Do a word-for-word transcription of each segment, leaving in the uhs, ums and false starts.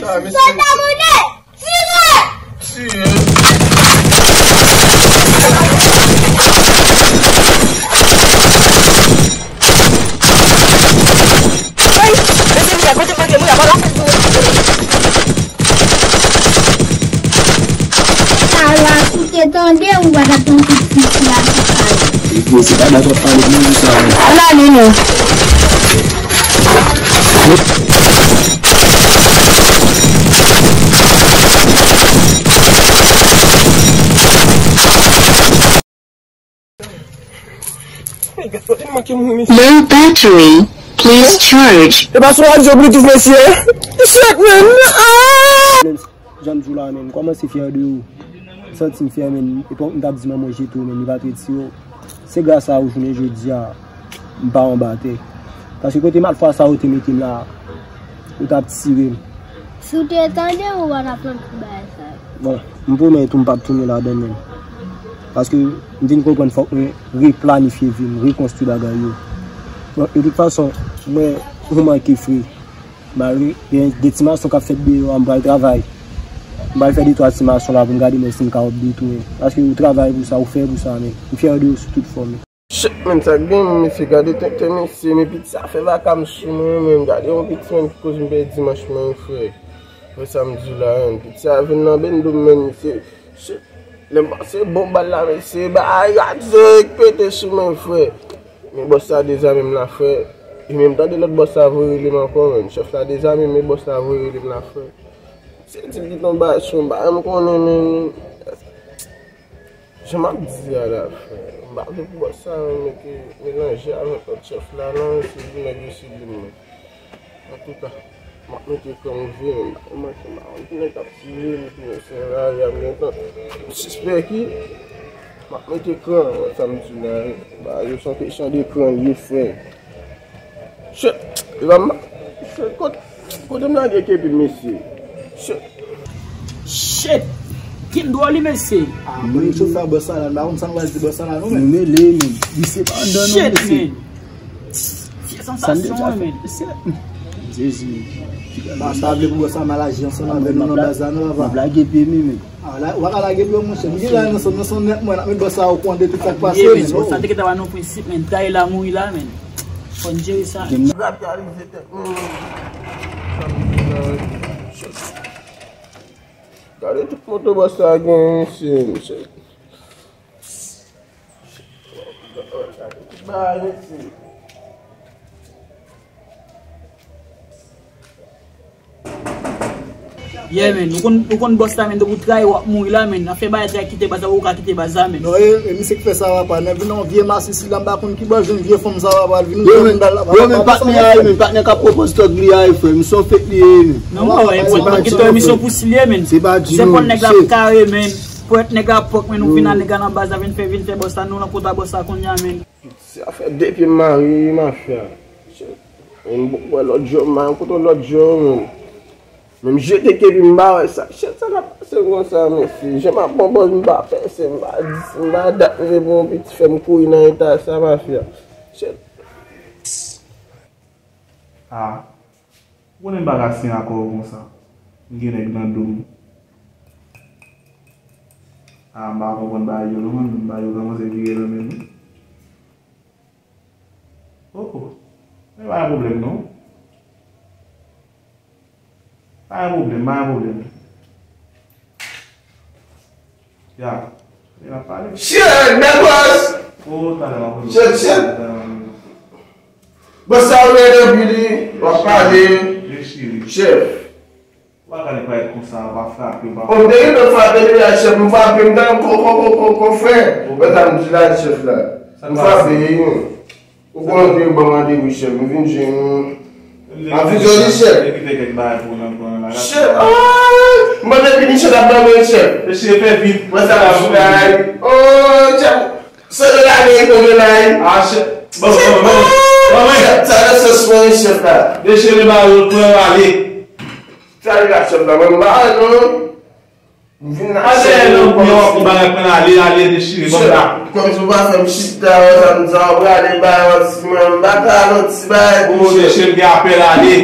Sòlda mounen! Tire! Tire! Ala, si w te tande, ou pa t ap pran tout piti a sou kay. Mesye, pa dakò pale pou moun sa. Ala, Nene. Low battery, please charge. E pa sou radyo Bluetooth, mesye. Shit, man. Ah! Jan m di w la, men, m kòmanse fyè de ou. M santi m fyè, men. Epòk m t ap di manman w jete w, men li pa t retire w. Se gras a ou jounen jodi a, m pa anba tè. Paske kote malfwa sa yo te mete m la, yo t ap tire m. Si w te tande, ou pa t ap pran tout bagay sa yo. Bon, m pwomèt ou m p ap tounen ladan l menm. Paske m vin konprann fòk mwen replanifye vi m, rekonstwi bagay yo. Bon, de tout fason, mwen, ou manke fre. Malgre gen de ti mason k ap fèt deyò a, m pral travay. M pral fè de twa ti mason la pou m gade mwen si m kapab detounen. Paske ou travay pou sa, ou fè pou sa, men m fyè de ou sou tout fòm. Shit, men, sa k gen, mesye, gade tenten, mesye, men piti sa fè vaka m sou mwen, men gade yon piti, men, ki koz m pèdi dimanch mwen, frè. Frè, sa m di w la, men piti sa vin nan bendo m, men, mesye. Shit, lè m panse bon bal la, mesye, bay radyo k pete sou mwen, frè. Men bòs la dezame m la, frè. E menm tande lòt bòs la voye rele m ankò, men chèf la dezame m, men bòs la voye rele m la, frè. Se di l ki tonbe sou m, pa janm konnen, men. Jan m ap di a la, frè, m pa vle pou bòs sa mete melanje avèk lòt chèf la, non, se di nèg yo sible m, men. Antouka, m ap mete kran m vre, men m pa konn manke, m pa konn ki nèg k ap tire m, ki nèg se lari a, m gentan sispèk, wi. M ap mete kran, wè sa m di w la, wi. Bagay yo se yon kesyon de kran l ye, frè. Shit! E pa m, shit, kot-, kote m lage kepi m, mesye? Shit! Shit! Kin dwòl li, mesye! Ah, men chofè bòs sa la, m pa konn sa m pral di bòs sa la, non, men. Nou mele, men. Li se pa anndan, non, mesye. Shit, men! Fye sansasyon, men. Jezi. M pa, m pa vle pou bòs sa mal aji ansanm avè nou nan baz la, non, papa. M ap lage pye m, men. Ah, la, w pa ka lage pye w, monchè. M gen la nan son, nan son nèt mwen, n ap met bòs sa okouran de tout sa k pase, men. Bòs sa te gentan ba nou prensip, men. Tay la mouri la, men. Fò n jere sa. Gade tout moto bòs sa genyen, mesye, mesye. Ba, mesye. Yeah, men. Ou konn, ou konn bòs la, men, tankou trayi w ap mouri la, men. Afè bagay trayi kite baz la, ou ka kite baz la, men. Non, e, e misye ki fè sa, papa. Nan vin yon vye masisi la, m pa konn ki bò l jwenn vye fanm sa, papa. L vin jwenn dal la, papa. Yo, men, patnè a, men, patnè k ap pwopoze tòg li a, frè. M se yon fake li ye, men. Non, mwen, mwen, mwen, mwen, kite emisyon pou si l ye, men. Se pa di nou, se pòt nèg la ap kare, men. Pòt nèg la ap pòk, men, nou vin al nèg la nan baz la, vin fè, vin fè bòs la, nou nan kota bòs la kounye a, men. Se afè de pye m mare, mafya. Shit. Men m poko wè lòt je w, m pa kote lòt je w, men. Men m jete kepi m pa wè sa. Shit, sa k ap pase konsa, mesye? Jan m ap pran pòz, m pa pèse, m pa di, m pa dat m vle pran yon piti fè m kouri nan eta sa, mafya. Shit. Ah. Ou konnen m pa ka siyen akò konsa. M gen nèg nan do m. Ah, m pa konprann bagay yo non, mwen menm, bagay yo kòmanse vire nan men m wi. Oh, oh. Men pa gen pwoblèm non. Pa gen pwoblèm, pa gen pwoblèm. Ya. Li ap pale. Shit, bèl bòs! Oh, talè m ap pale. Shit, shit. Bòs sa ou rele anpil wi. W ap pale. Dechire. Chèf. Ou pa ka li parèt konsa, ou pa frape, ou pa. Oh, m te gentan frape deja, chèf. M frape, m tann ko, ko, ko, ko, ko, frè. Wè sa m di la, chèf la. M frape, wi. Ou konnen w te ban m randevou, chèf. M vin jwenn ou. M ap vin jwenn li, chèf. Epi fè kèk bagay pou nan pran la. Chèf, ah! M panse fini, chèf, ap ban mwen, chèf. Mesye, fè vit. Mwen sa la pou la. Oh, chèf. Sòt de la men pou mwen la, wi. Ah, chèf. Bon, bon, bon. Bon, mwen. Chèf, sa nan sans mwen, chèf la. Mesye, le baron pran ale. Sa li la, chèf la, mwen, m pa al, non. M vin nan chèf yo, kòmanse. Bagay pran ale, ale, dechire, bon, la. Kòmsi ou pa fè m chita, wè sa m di a, ou prale bay yon ti mwen, m pa ka nan ti bagay pou chèf. Dechire, gen apèl ale.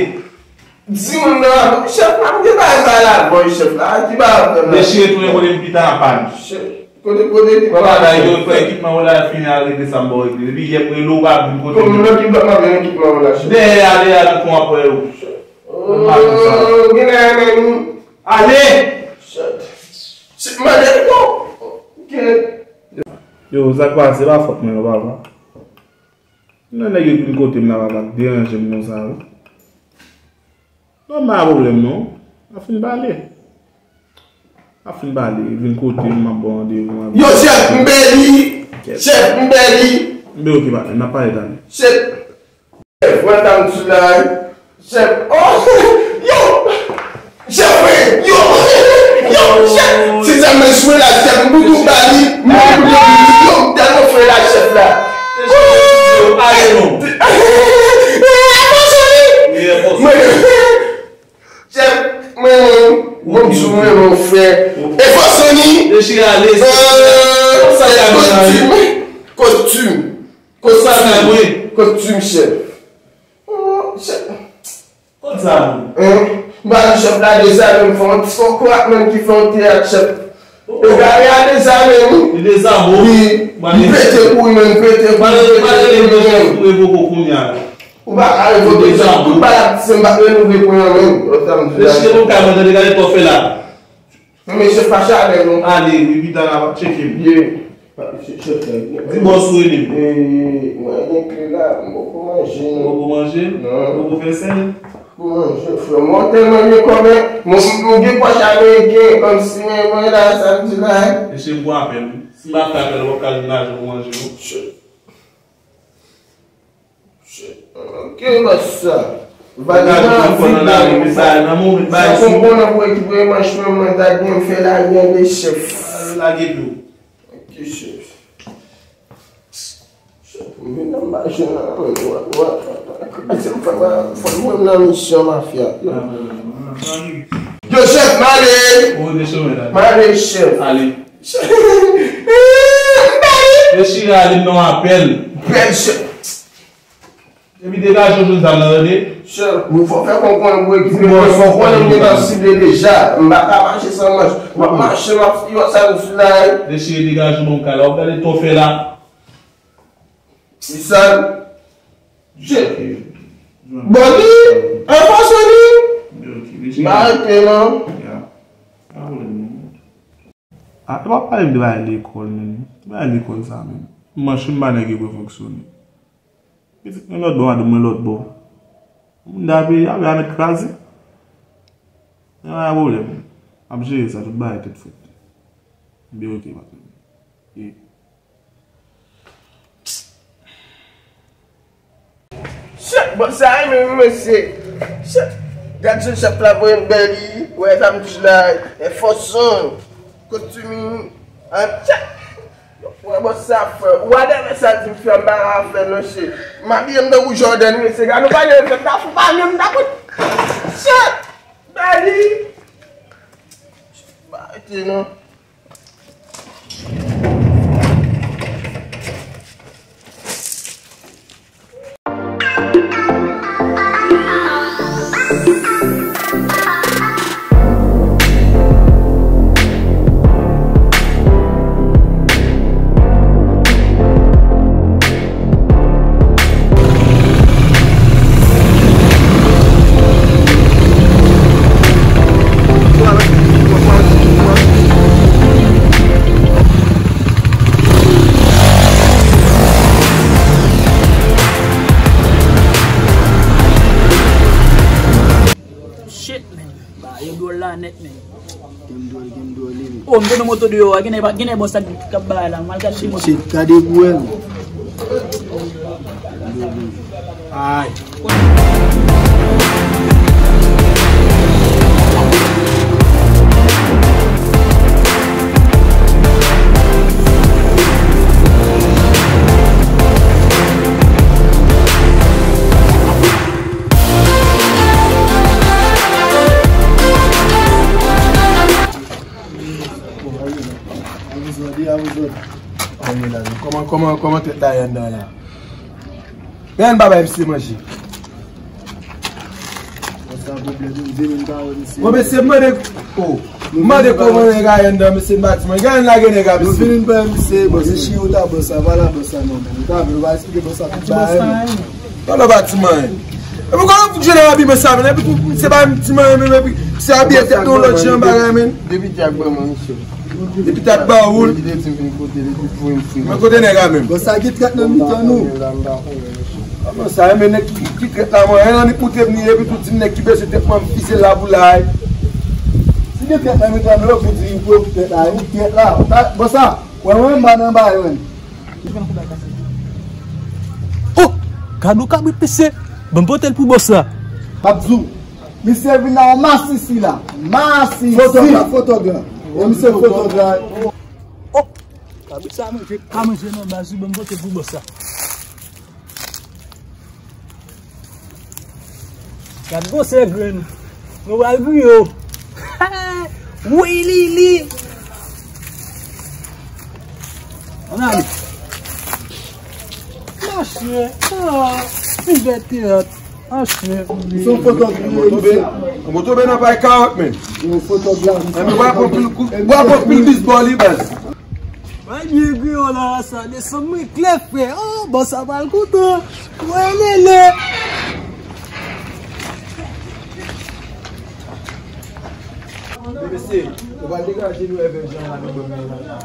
Di moun nan, chèf la, m gen bagay sa la, boy, chèf la, ki bagay ap fè m la? Dechire tounen kote m pita a pa n. Chèf, kote, kote, kote. Papa, da yo fè ekipman w la fini al regle sa m ba w regle. Depi yè m rele w, w pa vin kote m. Kote m nan ki blòk m ap jwenn ekipman w la, chèf? Dèyè a, dèyè a, nan kon apre yo. Oh, gen la, men. Ale! Chèf. Se, mande yo. Ok. Yo, sa k pase, se pa fòt mwen, non, papa. Nan nèg yo vin kote m la, papa, k deranje m konsa, wi. Non, m pa gen pwoblèm, non. N ap fin pale. N ap fin pale, vin kote m, m ap ba w randevou, m ap... Yo, chèf, m bèl li! Chèf, m bèl li! M bèl, ok, patnè, n ap pale talè. Chèf, chèf, welcome to life. Chèf, oh, yo! Chèf, wi, yo! Yo, chèf! Se sa mwen swe la, chèf, m boutou ba li, m boutou ba li, yo, m tèlman fre la, chèf la. Ale non. Mwen, chèf, mwen, mwen, bon, di mwen, mon frè. E fò Sony. Dechire ale. Euh, kostim. Kostim. Kostim. Kostim, chèf. Oh, chèf. Kot sa, moun? Hein? M pa di chèf la dezame m fè yon ti kokorat, menm ki fè yon teyat, chèf. Egare a dezame m, wi. Li dezame w? Wi. M pete kouri, menm, m pete kouri, m pete kouri, menm. Ou revoke w kounye a. Ou pa ka revoke m, chèf. Tout bagay ap di se m pa t renouvle kounye a, menm. Dechire pou kay mwen, tande, gade tò fè la. Non, men chèf pa chalè, non. Ale, wi, pita n ap tcheke m. Ye. Di bòs ou rele m. Mwen gen kle la, m poko manje, non. Poko manje? Non. Poko fè sèl? Poko manje, frè. Mwen tèlman gen kòb, men, mwen, mwen gen pòch ameriken, kòmsi, men, mwen la, sa m di la. Mesye, m gon apèl, wi. Si m pa fè apèl, w ap ka vin lajan pou manje, non. Ok, bòs sa. Valiz nan vid la, wi. Sa konprann pou ekip revanch mwen, mwen ta gen fè lage de chèf. Lage dlo. Ok, chèf. Chèf, mwen nan machin nan, mwen, mwen, mwen, mwen, fò mwen nan misyon mafya. Yo, chèf, m ale. M ale, chèf. Ale. Dechire ale, m nan apèl. Bèl chèf. Epi degaje w jwenn zam nan, tande. Chèf, mwen fò fè konprann pou ekip mwen, fò konnen m gentan sible deja. M pa ka mache san manch. M ap mache, m ap, yo, sa m sou la. Dechire degaje w, m kale. W ap gade tò fè la. Ki sa? Chèf. Bon, li, an fòs li. Ba rete, non. A, e pa pale m de bagay lekòl, menm. Ki bagay lekòl sa, menm? Manch m pa nèg yo pou fonksyone. Pitit mwen lòt bò, madanm mwen lòt bò. Moun da peyi a, peyi a mèt kraze. Nan pa gen pwoblèm. M ap jere sa, tout bagay tèt frèt. Byen, ok, patnè. Ye. Chèf, bòs sa renmen wi, mesye. Chèf, gad jan chèf la voye m bèl li. Wè sa m di la, e fòson. Kostim. An, chèf. Wè bòs sa frè. Ou pa ta fè sa di m fè, m pa ka fè non, chèf. M abiye m tankou Jordan, mesye. Gad nou pa gen fèt la, fou pa menm ta kout. Chèf. Bèl li. Ba rete non. Shit, man. Ba, yo dwòl la nèt, man. Gen dwòl, gen dwòl, li. Oh, m te nan moto deyò a, gen nèg, gen nèg bòs ak k ap bay la, m al gade ti moto. Shit, gade pou wè, man. Ay. Kòman, kòman, kòman tèt la ye anndan la? Men ann ba bay misye manje. Konsa Bon, mesye, m mande, oh, m mande kòman nèg a ye anndan, mesye, m pa di mwen. Gen la gen nèg a, mesye. Nou vin pa misye, bon, se chirurg ta bon sa, pa la bon sa, non, men. Nou ta vin, nou pa esplike bon sa, tout bagay, men. Tande pa ti manyen. E poukò w fout jwenn abiman sa, men? Epi tou, se pa ti manyen, men, epi se abiye tèt nou lòt jan bagay, men. Depi Dyak ban mwen, misye. Depi Dyak ba ou l. Li te di m vin kote l, epi pou m fri. Men kote nèg la menm? Bon, sa ki trèt nan mitan nou. Bon, sa, men nèg ki, ki trèt la, mwen, annik moute m li, epi tou di m nèg ki bezwen tèt mwen, m fize l la pou la. Si gen trèt nan mitan nou, yo pou di, pou yo trèt la, ou trèt la. Bon, sa, wè, mwen, m pa nan ba yo, men. Oh! Gad yon kabrit, mesye! Ban m pote l pou bòs la. M ap di w, misye vin la, yon masisi la. Masisi! Fotograf, fotograf. E misye fotograf. Oh! Kabrit sa manje, pa manje non, baz, ban m pote l pou bòs la. Gad gwosè grenn. Nou pral griye w. Wi, li, li. Ann ale. Mache. Ah, ti vèt teyat. Mache. Son foto griye, misye. Mwen tonbe nan pay kawòt, men. Yon foto blan. Mwen pran pil kou, mwen pran pil bis bò li, baz. Mwen byen griye w la, sa desann mwen klè, frè. Oh, bòs sa pral kontan. Wè, lele. Mesye, ou pral degaje nou Èvè Jan la, nou menm la.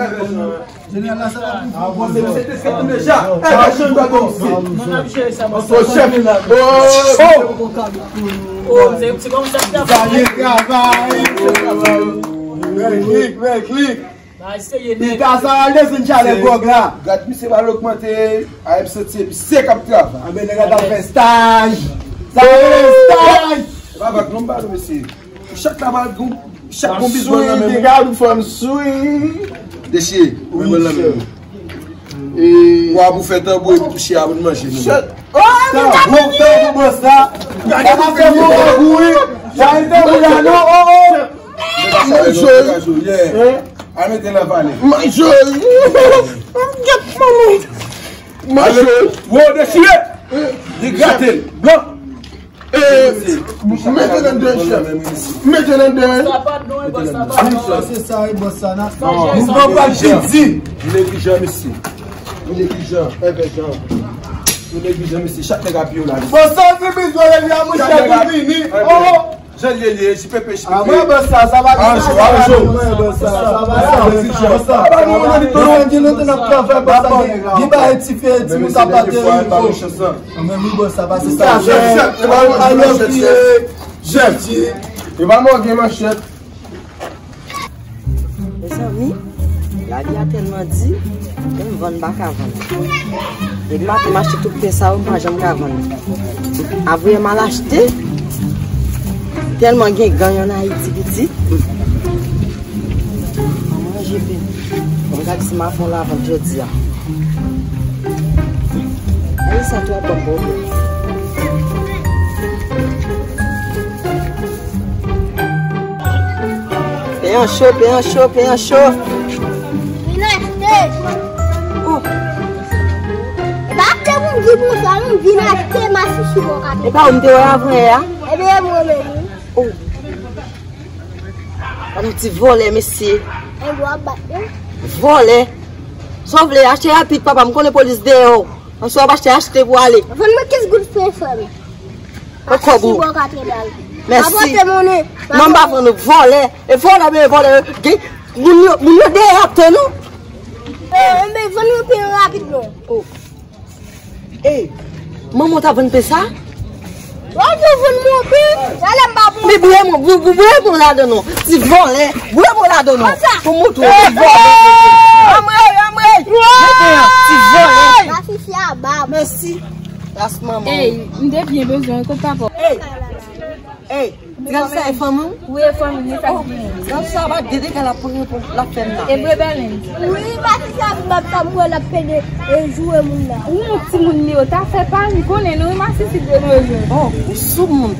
Èvè Jan. Jeneral la, sa va pou fò. Mesye, te sèt deja. Èvè Jan, nou pral kòmanse. Mwen ap jere sa, bòs. Oh, chèf. Oh, oh. Oh, se, se kòm sa travay. Travay, travay. Mèk lik, mèk lik. Pita sa al desann chalè gwòg la. Gad misye pral ogmante, a ep santi epi se k ap travay. Anben nèg la t ap fè staj. Sa rele staj. E pa vag non m ba nou mesye. Chak la pral gon, chak gon bizwen nan men. Gad ou fè m swi. Deche, men mwen nan men. Wa pou fè tanbou epi touche a pou n manje nou. Tanbou, tanbou bòs la. Gade afè mwen tanbou wi. Sa e tanbou la non, oh, oh. Manje wi. A mete nan vale. Manje wi. Gèt manman. Manje wi. Wo dechire. Li grate l. Blan. Mete nan deyò chèf. Mete nan deyò. Sa pa nou, e bòs sa pa nou. Se sa, e bòs sa nan. Nou pran pa jidi. Li neglijan mesye. Li neglijan, Èvè Jan. Li neglijan mesye. Chak nèg ap yo la. Bòs sa di bizwen li a mouche pou vini. Oh. Jan l ye, l ye, J P P, J P P. Ah, mwen, bòs sa, sa va. Anjou, anjou. Mwen, bòs sa, sa va. Sa va, sa va. Sa va, nou, nou, nou, nou, gen lontan n ap travay, bòs sa, gen, gen bagay ti fè, ti moun ka pate. Mwen, wi, bòs sa, pase sa. Chèf, chèf, e pa mwen, I love you. Chèf, e pa mwen, gen manchèt. Mezanmi, lavi a tèlman di, menm vann m pa ka vann. Depi maten m achte tout pen sa yo, m pa janm ka vann. Avoye m al achte, tèlman gen gang ann Ayiti pitit. Mwen manje pen. Bon, m gade si m ap fè yon lavant jodi a. Ay, sa twò bon, bon. Pen an cho, pen an cho, pen an cho. Vin achte. Oh. E pa achte pou m di konsa, non, vin achte masisi bò kate. E pa ou m te wè avan yè a? Ebyen, e mwen menm, wi. Oh. Gad yon ti vòlè, mesye. Nèg w ap bat, non? Vòlè. Sa w vle, achte rapid, papa, m konnen polis dèyè w. Ann swa w ap achte, achte pou ale. Vann mwen kenz goud fre, frè m. Nan kòb ou. Mèsi. Non, m pa vann ou, vòlè. E vòlè, men vòlè. Gen, moun yo, moun yo dèyè ap tann ou. Eh, men vann mwen pi rapid, non. Oh. Ey, manman w ta vann pen sa? Ou ap vann mwen pen? Talè m pa pou. Men bouye mwen, bou-, bou-, bouye mwen ladan non. Ti vòlè, bouye mwen ladan non. Pou mouton, ti vòlè. Anmwey, anmwey. Mete an, ti vòlè. Masisi a bab. Mèsi. Ras manman. Ey, m te byen bezwen kot papa. Ey. Ey. Ti gade sa e fanmi w? Wi, e fanmi m, e sa ki gen. Gade sa, pa de dega l ap pran pou l ap fè m la. E vre, Bèlen. Wi, pa ti sa, m ap sa, m wè l ap pede e joure moun la. Ou yon timoun li yo ta fè pa, m konnen nou, wi, masisi de nou jwenn. Oh, ou sou moun.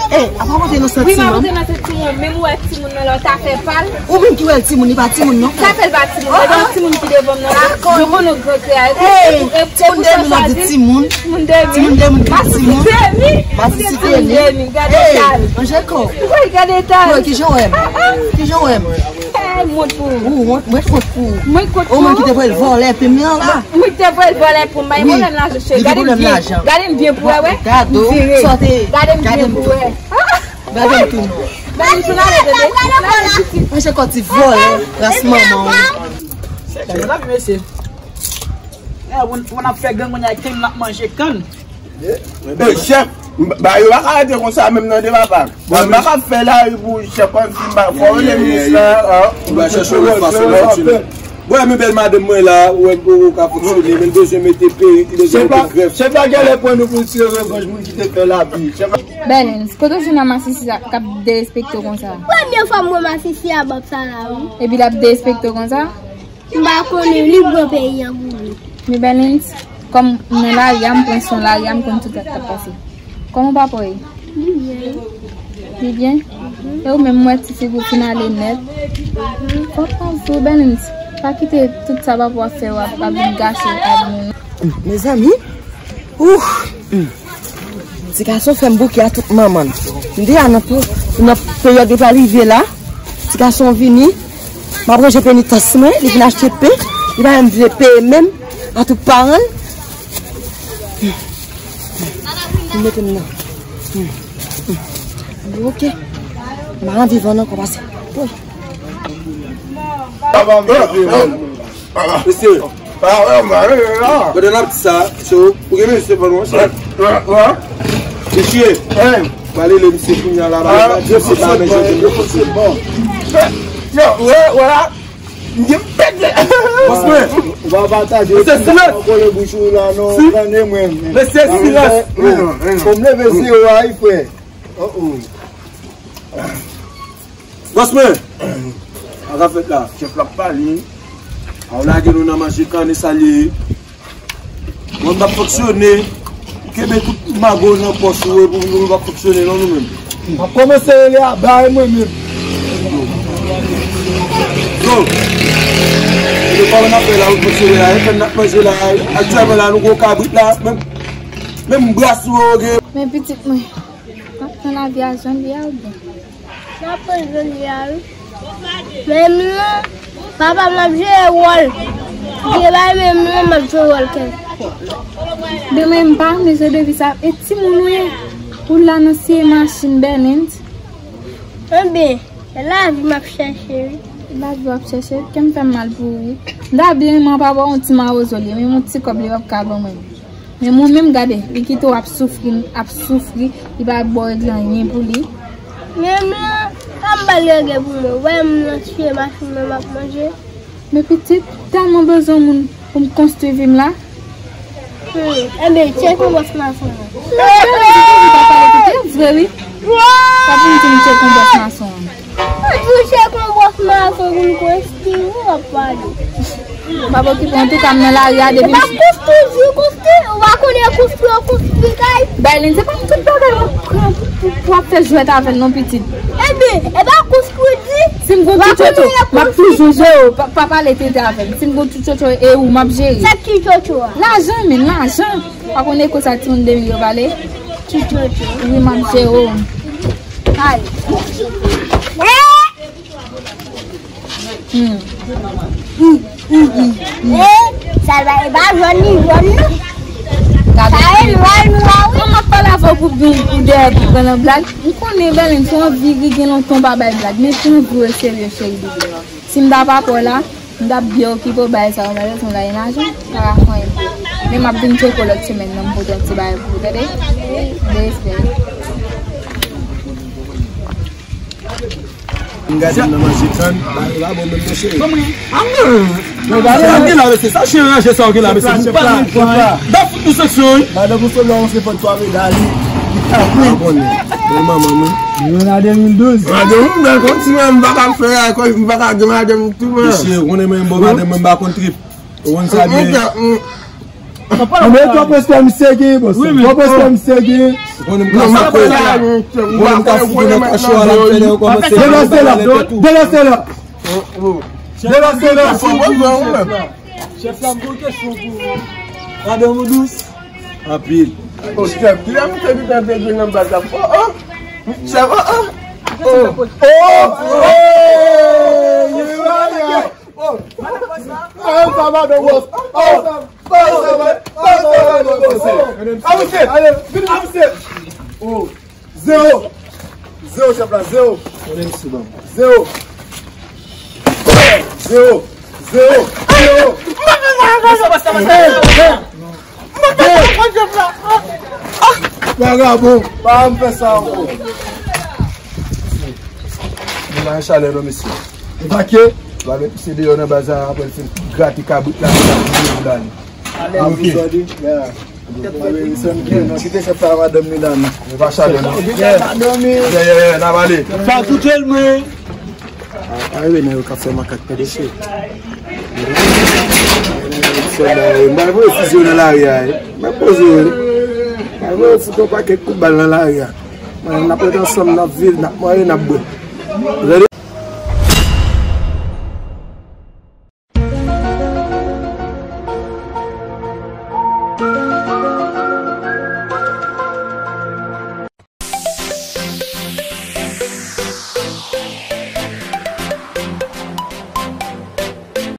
Ey, apa w monte nan sèt timoun? Wi, m ap monte nan sèt timoun, menm ou wè timoun nan la, w ta fè pa l. Ou menm ki wè l timoun, li pa timoun non. Sa fè l pa timoun, men gen yon timoun ki devan m nan la, yo konn yon gran kreyay. Ey, timoun de moun ap di timoun. Timoun de moun. Timoun de moun ki di timoun. Masisi de mi. Masisi de mi. Gade eta l. Ey, manje kò. Wi, gade eta l. Kijan w wè m? Kijan w wè m? Ey, mwen kont pou ou. Ou, mwen, mwen kont pou ou. Mwen kont pou ou. Ou menm ki te voye l vòlè pou m nan. Mwen te voye l vòlè pou m bay pwoblèm lajan, cheri. Gade m byen, gade m byen pou wè, wè. Gade m byen pou wè. Gade m tou. Gade m tou, n ale, bebe. N ale, pitit. Mwen se kòti vòlè, ras manman w. Gade la, mesye. Lè moun, moun ap fè gang, moun ak gang, l ap manje kann. Ey, chèf, ba yo pa ka rete konsa menm nan de papa. Bon, m pa ka fè lari pou chèf kòm si m pa fò rele minis la. Ou va chèche yon lòt fason, lòt chèmen. Bon, men bèl madanm mwen la, ou wè, ou ka fonksyone, men l bezwen mete perik, li bezwen mete grèf. Chèf la genlè pran nou pou tire revanj moun ki te fè labi. Bèlens, kote w jwenn yon masisi sa k ap derespekte w konsa? Premye fwa m wè masisi a bòb sa la, wi. Epi l ap derespekte w konsa? M pa konnen, li pran peyi an pou li. Men Bèlens, kòm m nan lari a, m pran son lari a, m konn tout sa k ap pase. Kòman papa w ye? Li byen. Li byen? E ou menm, m wè ti figi w fin ale nèt. Fòk mwen di w, Bèlens, pa kite tout sa papa w ap fè w ap, ap vin gache avni w. Mezanmi, ouh! Ti gason fè m bouke a tout manman l. M deja nan, nan peryòd li pral rive la. Ti gason vini. M ap ranje penitans mwen. Li vin achte pen. Li pa menm vle peye menm. A tout paran l. M mete m nan. Ok. M pa anvi vann ankò pase. Woy. Mesye, pandan n ap di sa, so, ou gen mesye pa nou, chè? Mesye, pale le mesye kounye a la, pale, mesye pa men jodi. Yo, wè, wè la, m gen pèt. Bòs mwen. Ou pa pataje, mesye, silans. Ou kole bouch ou la, non, tande mwen. Mesye, silans. Fò m leve zewo a, wi, frè. Oh, oh. Bòs mwen! Sa k ap fèt la? Chèf la ap pale. A w lage nou nan manje kann, e sa l ye. Mwen m p ap fonksyone. Ou kenbe tout mago nan pòch ou, epi nou p ap fonksyone non, nou menm. M ap kòmanse rele a bay mwen menm. Yo. Se pa w n ap fè la, ou fonksyone la, e fè n ap manje la. Aktyèlman la, nou gon kabrit la, menm, menm bras nou yo gen. Men pitit mwen. N ap pran lavi a jan li ye a oubyen? N ap pran jan li ye a wi. Men m lan, papa m ap jere wòl. Li bay men m lan, m ap jere wòl kèk. Demen m pa renmen jan de vi sa. E timoun ou ye? Ou la nan siye machin Bèlens. Enben, se lavi m ap chèche wi. Lavi w ap chèche? Kè m fè m mal pou ou wi. M ta byen renmen papa w yon ti mawozo li ye, men yon ti kòb li p ap ka ban mwen. Men mwen menm, gade, li kite w ap soufri, ap soufri, li pa ba w regle anyen pou li. Men m lan, sa m ba l regle pou mwen? Ou wè m nan siye machin mwen, m ap manje. Men pitit, tèlman bezwen moun pou m konstwi vi m la. Hmm, enben, tchèk yon bòs mason mwen. Non, non, non, non, pa pale tout, e vre wi. Pa vin di m tchèk yon bòs mason an. Mwen di w tchèk yon bòs mason pou l konstwi, ou ap pale. M p ap okipe w, antouka m nan lari a depi m. E pa konstwi, di konstwi, ou pa konnen konstwi, ou konstwi kay. Bèlin, se pa m tout bagay w ap pran pou, pou, pou w ap fè jwèt avè l non, pitit. Ebyen, e pa konstwi, di. Si m gon ti tchotcho, m ap toujou jere w, pa, pa pale tenten avè m. Si m gon ti tchotcho, e ou m ap jere. Sa ki tchotcho a? Lajan, men, lajan. Pa konnen konsa timoun de mil yo pale? Ti tchotcho. Wi, m ap jere w. Kay. Hmm. Hmm, hmm, hmm, hmm. E, sa l pa, e pa jòn li jòn non. Sa e nwa l nwa wi. Kòman m ap pale avè w pou byen ou dèyè pou pran nan blag? M konnen Bèlin, se yon anvi ri gen lontan w pa bay blag. Men pou yon ri w serye cheri bebe. Si m ta pa pè w la, m t ap byen okipe w bay sa yo, malèzman la gen lajan, pa ka fè anyen. Men m ap vin tcheke w lòt semèn nan, m pote yon ti bagay pou ou, tande? Respè. M gade m nan manje kann, bagay la bon menm non cheri. Sa w gen la mesye, sa chen ranje sa w gen la mesye. Ou pa menm pran. M ap fout nou sanksyon wi. Madanm ou sot la, on se fòt twa medal. Li ka pran. Bèl manman mwen. Mwen nan de mil douz. Madanm ou bèl konn ti mwen, m pa ka fè a, m pa ka gen madanm tou mwen. Mesye, ou konnen mwen bon madanm mwen, m pa konn trip. Ou konn sa byen. Mwen twòp respè misye gen, bòs. Twòp respè misye gen. Ou konnen m ka fouke. Ou konnen m ka fouke nan kachou a la, m fè lè yo kòmanse. Deplase la. Deplase la. Deplase la. Chèf la, m gen kesyon pou ou. Madanm ou dous. Anpil. Oh, chèf, kilè misye vin kanpe vin nan baz la? Oh, oh. Chèf, oh, oh. Oh, oh. Oh, oh. Oh, sa va, de bòs. Oh, sa va. Oh, sa va. Oh, sa va, de bòs. Avansé. Avansé. Oh. Zewo. Zewo, chèf la, zewo. Zewo. Zewo. Zewo. Zewo. Vagabon, pa m fè sa ankò. Nou la nan chalè non, mesye. Evakye. Va met misye deyò nan baz la, apre l fin grate kabrit la, li la li. Ale, ale, ale. Kite chèf la, madanm li la non. Nou pa chalè non. Yeah, yeah, yeah, n ap ale. Sa tout el mwen. Arive nan yo k ap fè makak tande che. Sèlman, m bay voye fizi yo nan lari a, wi. M ap poze yo, wi. M bay voye fout yon pakèt kout bal nan lari a. Mwen, n ap ret ansanm, n ap viv, n ap manje, n ap bwè. Ou tande?